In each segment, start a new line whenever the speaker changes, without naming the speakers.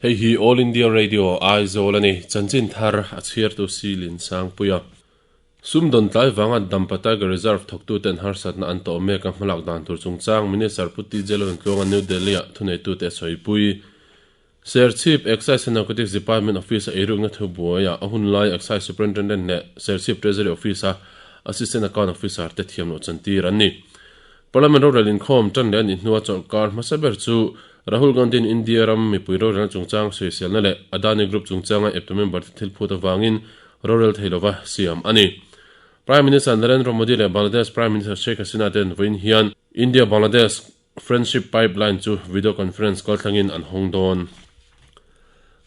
Hei hi All India Radio Aizawl a ni. Chanchin thar a chhiartu Silin Sangpuia. Sumdawn tlai vanga Dampa Tiger Reserve thawktuten harsatna an tawh mek a hmalak dan tur chungchang Minister Pu TJ Lalnuntluanga New Delhi-ah thuneitute a sawipui. Serchhip Excise and Narcotics Department Office-a eirukna thubuaiah a hunlai Excise Superintendent leh Serchhip Treasury Office-a Assistant Account Officer te thiamloh chantir an ni. Parliament rorel inkhawm tan leh a nih hnua chawlhkar hmasa ber chu Rahul Gandhi-in India ram mipui rorelna chungchang sawiselna leh Adani Group chungchanga eptu member te thil phut avangin rorel thei lova siam a ni. Prime Minister Narendra Modi leh Bangladesh Prime Minister Sheikh Hasina ten vawiin hian India-Bangladesh Friendship Pipeline chu video conference kalthlangin an hawng dawn.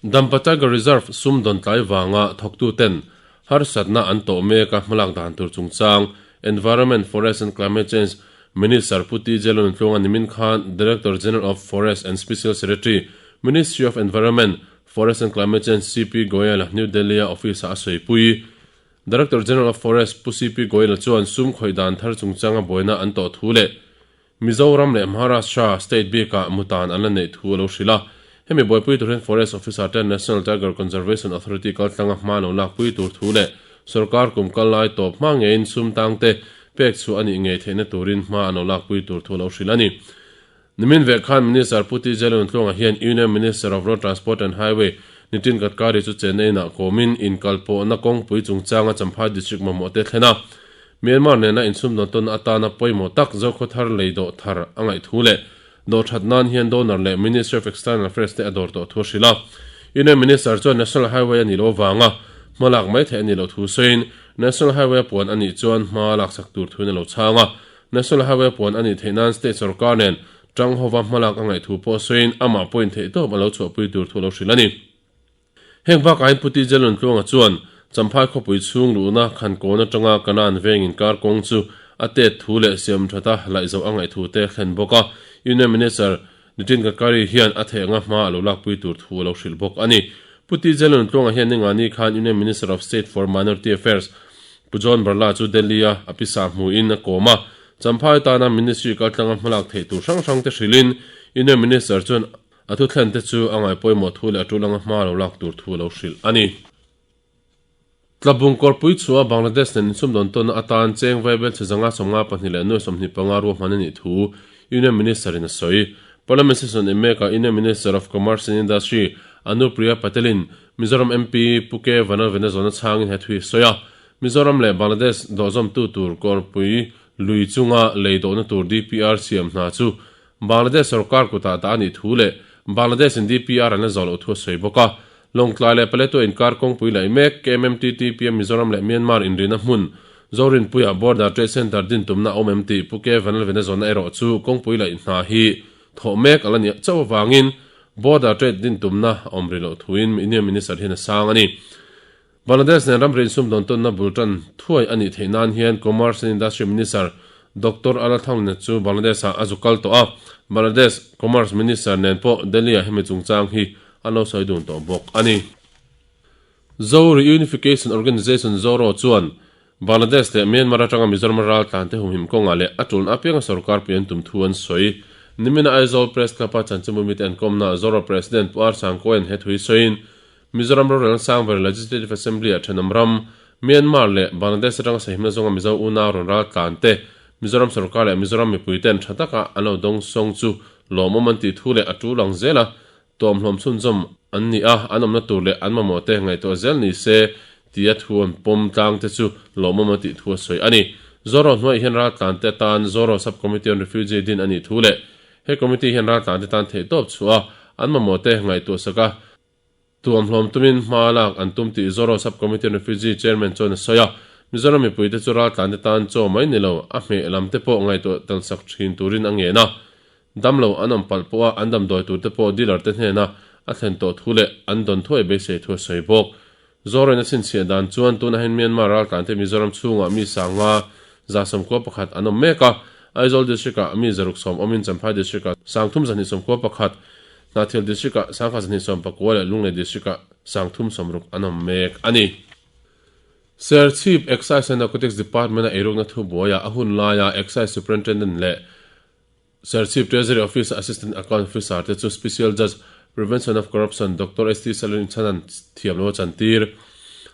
Dampa Tiger Reserve sumdawn tlai vanga thawktuten harsatna an tawh mek a hmalak dan tur chungchang Environment, Forest and Climate Change Minister Pu TJ Lalnuntluanga nimin khan Director General of Forest and Special Secretary, Ministry of Environment, Forest and Climate Change CP Goyal New Delhi-a office-ah a sawipui. Director General of Forest Pu CP Goyal chuan sum khawih dan thar chungchanga buaina an tawh thu leh Mizoram leh Maharashtra state bikah mutan an la neih thu a lo hrilh a. Hemi buaipui tur hian Forest Officer ten National Tiger Conservation Authority kaltlanga hma lo lakpui tur thu leh sawrkar kum kal lai tawp hma ngeiin sum tangte pek chhuah a nih ngei theihna turin hma an lo lakpui tur thu a lo hrilh a ni. Nimin vek khan Minister Pu TJ Lalnuntluanga hian Union Minister of Road Transport and Highway Nitin Gadkari chu chenna inah kawmin inkalpawhna kawngpui chungchanga Champhai District mamawh te thlen a. Myanmar nena insumdawn tawn atana pawimawh tak Zokhaw thar lei dawh thar a ngaih thu leh dawh that nan hian donor leh Ministry of External Affairs te a dawr tawh thu a hrilh a. Union Minister chuan National Highway a nih loh avanga hma lak mai theih a nih loh thu sawiin National Highway a puan a nih chuan hma lak sak tur thuin a lo chhang a. National Highway a puan a nih theih nan State sorkar nen tang hova hma lak a ngaih thu pawh sawiin amah pawhin theihtawp a lo chhuahpui tur thu a lo hrilh a ni. Heng bakah hian Pu TJ Luntluanga chuan Champhai khawpui chhung luhna Khankawn atanga Kanan veng inkar kawng chu a tet thu leh siam thata laihzauh a ngaih thu te thlen bawk a. Union Minister Nitin Gadkari hian a theih anga hma a lo lakpui tur thu a lo hrilh bawk a ni. Pu TJ Luntluanga hian ningani khan Union Minister of State for Minority Affairs Pu John Barla chu Delhi-a a pisa hmuin a kawm a. Champhai tana Ministry kaltlanga hmalak theih tur hrang hrang te hrilhin Union Minister chuan A thuthlente chu a ngai pawimawh thu leh a tul anga hma lo lak tur thu a lo hrilh a ni. Tlabung kawrpui chhuah Bangladesh nen insumdawn tawnna atan cheng vaibel chhe zanga 52 leh nuai 25 ruahman a nih thu Union Minister in a sawi. Parliament session in mekah Union Minister of Commerce and Industry Anupriya Patel in Mizoram MP Pu K Vanalvena zawhna chhangin he thu hi a sawi a. Mizoram leh Bangladesh dawhzawmtu tur kawrpui lui chunga lei dawhna tur DPR siam hna chu Bangladesh sorkar kutah dah a nih thu leh Bangladesh in DPR an la zawh loh thu a sawi bawk a. Lawngtlai leh Paletwa inkar kawngpui laih mek KMMTTPM Mizoram leh Myanmar inrina hmun Zorinpuiah Border Trade Centre din tumna a awm em tih Pu K Vanlalvena zawhna erawh chu kawngpui laih hna hi thawh mek a la nih chauh avangin Border Trade din tumna a awm rih loh thuin Union Minister hian a sang a ni. Bangladesh nen ramri insumdawn tawnna bul tan thuai a nih theih nan hian Commerce and Industry Minister Doctor Ala Thanglina chu Bangladesh-ah a zu kal tawh a, Bangladesh Commerce Minister nen pawh Delhi-ah hemi chungchang hi an lo sawi dun tawh bawk a ni. Zo Reunification Organisation, ZORO, chuan Bangladesh leh Myanmar atanga Mizoram raltlante humhim kawngah leh a tulna apianga sorkar pui an tum thu an sawi. Nimina Aizawl Press Club-a chanchinbu mite an kawmnaah ZORO President Pu R Sangkoen he thu hi sawiin, Mizoram rorelna sang ber Legislative Assembly-ah thenawm ram, Myanmar leh Bangladesh atanga sahimna zawnga Mizo unau rawn ral tlan te, Mizoram sorkar leh Mizoram mipui ten tha taka an lo dawng sawng chu lawmawm an tih thu leh a tul ang zela tuamhlawm chhunzawm an ni a, an awmna tur leh an mamawh te ngaihtuah zel ni se tia thu an pawm tlang te chu lawmawm an tih thu a sawi a ni. Zoro hnuaiah hian ral tlan te atan Zoro Sub-Committee on Refugee din a nih thu leh he committee hian ral tlan te tan theihtawp chhuah a, an mamawh te ngaihtuah sak a, Tuamhlawm tumin hma lak an tum tih Zoro Sub-Committee on Refugee Chairman chuan a sawi a, Mizoram mipuite chu raltlante tan chaw mai ni lo, a hmeh lam te pawh ngaihtuah tel sak thin turin a ngen a. Damlo an awm palh pawha an damdawi turte pawh dealer te hnena a thlen tawh thu leh an dawn thuai beisei thu a sawi bawk. Zoro in a chhinchhiah dan chuan tunah hian Myanmar raltlante Mizoram chhungah mi sanga 191 an awm mek a, Aizawl District-ah mi 610 awmin Champhai District-ah 3221, Hnahthial District-ah 2219 leh Lunglei District-ah 360 an awm mek a ni. Serchhip Excise and Narcotics Department-a eirukna thubuaiah a hun laia Excise Superintendent leh Serchhip Treasury Office-a Assistant Account Officer te chu Special Judge Prevention of Corruption, Doctor ST Salinchhanan thiam lo a chantir.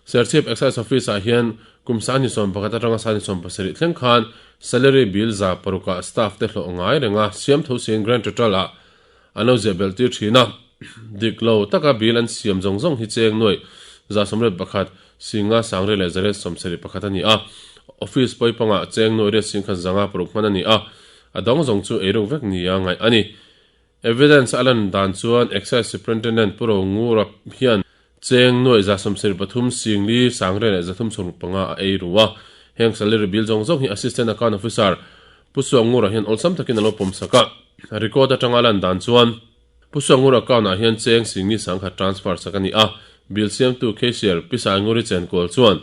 Serchhip Excise Office-ah hian kum 21 atanga 27 thleng khan salary bill 600 ah staff te hlawh ngai renga siam tho siin Grand Total-ah an lo ziah belh tir thin a. Dik lo taka bill an siam zawng zawng hi cheng nuaih 181 Singa Sangri leh Zariat 71 a ni a, office pawipangah cheng nuaih riat singkhat zanga paruk hman a ni a, a dawng zawng chu eiruk vek nia ngaih a ni. Evidence a lan dan chuan Excise Superintendent Pu Rongura hian cheng nuaih 73 Singli Sangri leh 365 a ei ru a, heng salary bill zawng zawng hi Assistant Account Officer Pu Suangura hian awlsam takin a lo pawm sak a, record atanga a lan dan chuan Pu Suangur account ah hian cheng Singni sangkhat transfer sak a ni a, bill siamtu cashier Pi Sainguri Chenkual chuan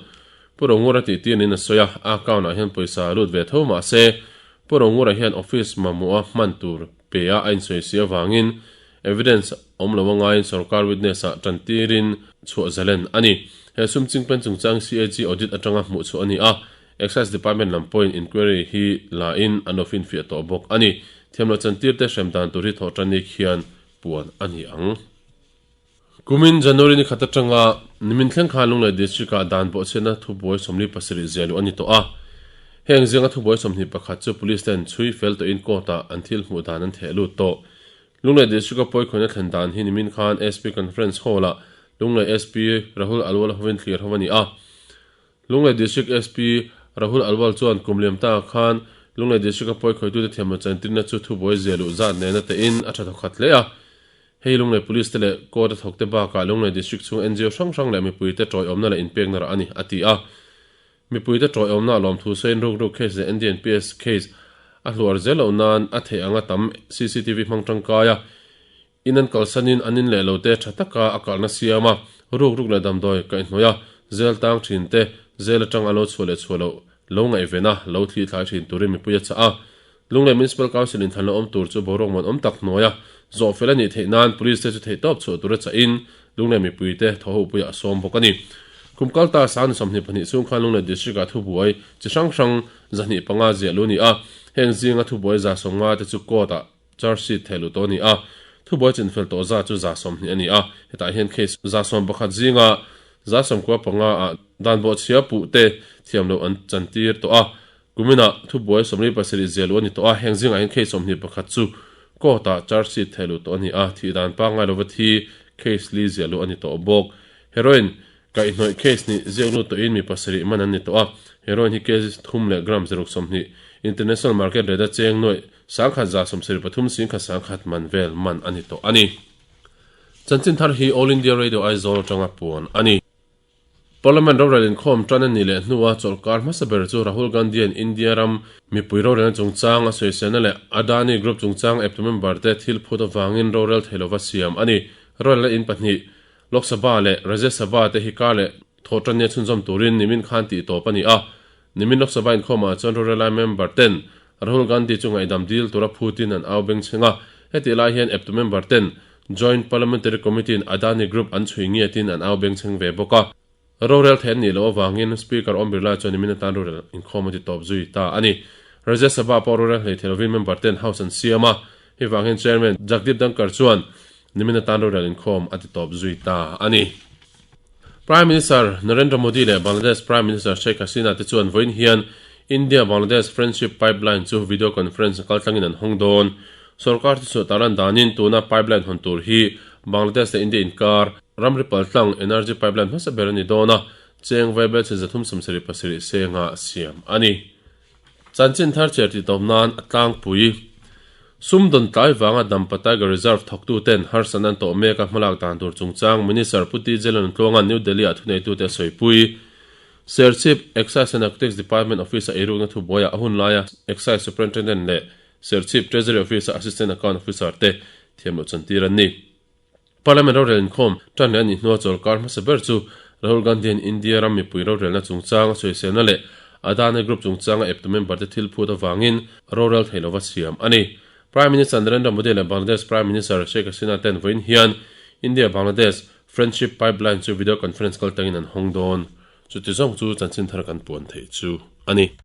Pu Rongura tih tir niin a sawi a, a account ah hian pawisa a lut ve tho mah se Pu Rongura hian office mamawha hman tur pe a a insawi si avangin evidence awm lo angaiin sorkar witness ah tan tirin chhuah zalen a ni. He sum chingpen chungchang CAG audit atanga hmuh chhuah a ni a, Excise Department lam pawhin inquiry hi la in an lo finfiah tawh bawk a ni. Thiamloh chantir te hrem dan tur hi thawh tan ni khian puan a ni ang. Kumin January ni khat atanga nimin thleng khan Lunglei District ah dan bawhchhiatna thubuai 47 ziah luh a ni tawh a. Heng zinga thubuai 21 chu Police ten chhui fel tawhin court ah an thil hmuh dan an theh lut tawh. Lunglei District a pawikhawiin a thlen dan hi nimin khan SP Conference Hall ah Lunglei SP Rahul Alwal hovin thlir ho a ni a. Lunglei District SP Rahul Alwal chuan kum liam ta khan Lunglei District a pawikhawitute thiamloh chantirna chu thubuai zia luh zat nena tein a tha thawkhat hle a. Hei Lunglei Police te leh Court a thawkte bakah Lunglei District chhung NGO hrang hrang leh mipuite tawiawmna leh inpekna rah a ni, a ti a. Mipuite tawiawmna a lawmthu sawiin rukruk case leh NDNPS case a hluar zel loh nan a theih anga tam CCTV hmang tangkai a In an kalsanin an in leh lo te tha taka a kalhna siam a, ruk ruk leh damdawi kaihhnawih a, zel tang thin te, zel atang a lo chhuah leh chhuah loh lo ngaihven a, lo thli thlai thin turin mipui a chah a. Lunglei Municipal Council inthanna awm tur chu boruak muan awm tak hnuaia zawh fel a nih theih nan Police te chu theihtawp chhuah tura chahin Lunglei mipuite thawhhopuiah a sawm bawk a ni. Kum kalta 22 chhung khan Lunglei District-ah thubuai chi hrang hrang 205 ziah lu a ni a, heng zinga thubuai 150 te chu court-ah Charge sheet theh luh tawh a ni a, thubuai chinfel tawh zat chu 20 a ni a, hetah hian case 11 zinga 95 ah dan bawhchhia puh te thiam loh an chantir tawh a, kuminah thubuai 47 ziah luh a ni tawh a, heng zingah hian case 21 chu court ah charge sheet theh luh tawh a ni a, thih dan pangngai lova thi case li ziah luh a ni tawh bawk. Heroin Kaihhnawih case nih ziak lut tawhin mi pasarih man an ni tawh a, heroin hi kg thum leh gram zaruk 20, international market rate a cheng nuaih 1173 singkhat 10,000 man vel man a ni tawh a ni. Chanchin thar hi All India Radio Aizawl atanga puan a ni. Parliament rorel inkhawm tan a nih leh hnua chawlhkar hmasa ber chu Rahul Gandhi-a'n India ram mipui rorelna chungchang a sawiselna leh Adani Group chungchang eptu member te thil phut avangin rorel thei lova siam a ni. Rorelna in pahnih Lok Sabha leh Rajya Sabha te hi kar leh thawhtannia chhunzawm turin nimin khan tih tawp a ni a. Nimin Lok Sabha inkhawmah chuan rorelai member ten Rahul Gandhi chu ngaihdam dil tura phutin an au beng chheng a. Hetih lai hian eptu member ten Joint Parliamentary Committee in Adani Group an chhui ngiatin an au beng chheng ve bawk a. Rorel theih an nih loh avangin Speaker Om Birla chuan nimin atan rorel inkhawm a ti tawp zui ta a ni. Rajya Sabha pawh rorel hlei thei lovin member ten House an siam a. Hei vang hian Chairman Jagdeep Dhankhar chuan Nimin atan rorel inkhawm a ti tawp zui ta a ni. Prime Minister Narendra Modi leh Bangladesh Prime Minister Sheikh Hasina te chuan vawiin hian India-Bangladesh Friendship Pipeline chu video conference kaltlangin an hawng dawn. Sorkar chu chhuah tarlan danin tuna pipeline hawn tur hi Bangladesh leh India inkar ramri paltlang energy pipeline hmasa ber a ni dawn a, cheng vaibel chhe 377 senga siam a ni. Chanchin thar chhiar tih tawp nan a tlangpui. Sumdawn tlai vanga Dampa Tiger Reserve thawktuten harsatna an tawh mek a hmalak dan tur chungchang Minister Pu TJ Lalnuntluanga'n New Delhi-ah thuneitute a sawipui. Serchhip Excise and Narcotics Department Office-a eirukna thubuaiah a hun laia Excise Superintendent leh Serchhip Treasury Office-a Assistant Account Officer te thiamloh chantir an ni. Parliament rorel inkhawm tan leh a nih hnua chawlkar hmasa ber chu Rahul Gandhi-a'n India ram mipui rorelna chungchang a sawiselna leh Adani Group chungchanga eptu member te thil phut avangin rorel thei lova siam a ni. Prime Minister Narendra Modi leh Bangladesh Prime Minister Sheikh Hasina ten vawiin hian India-Bangladesh Friendship Pipeline chu video conference kaltangin an hawng dawn. Chuti zawng chu chanchin thar kan puan theih chu a ni.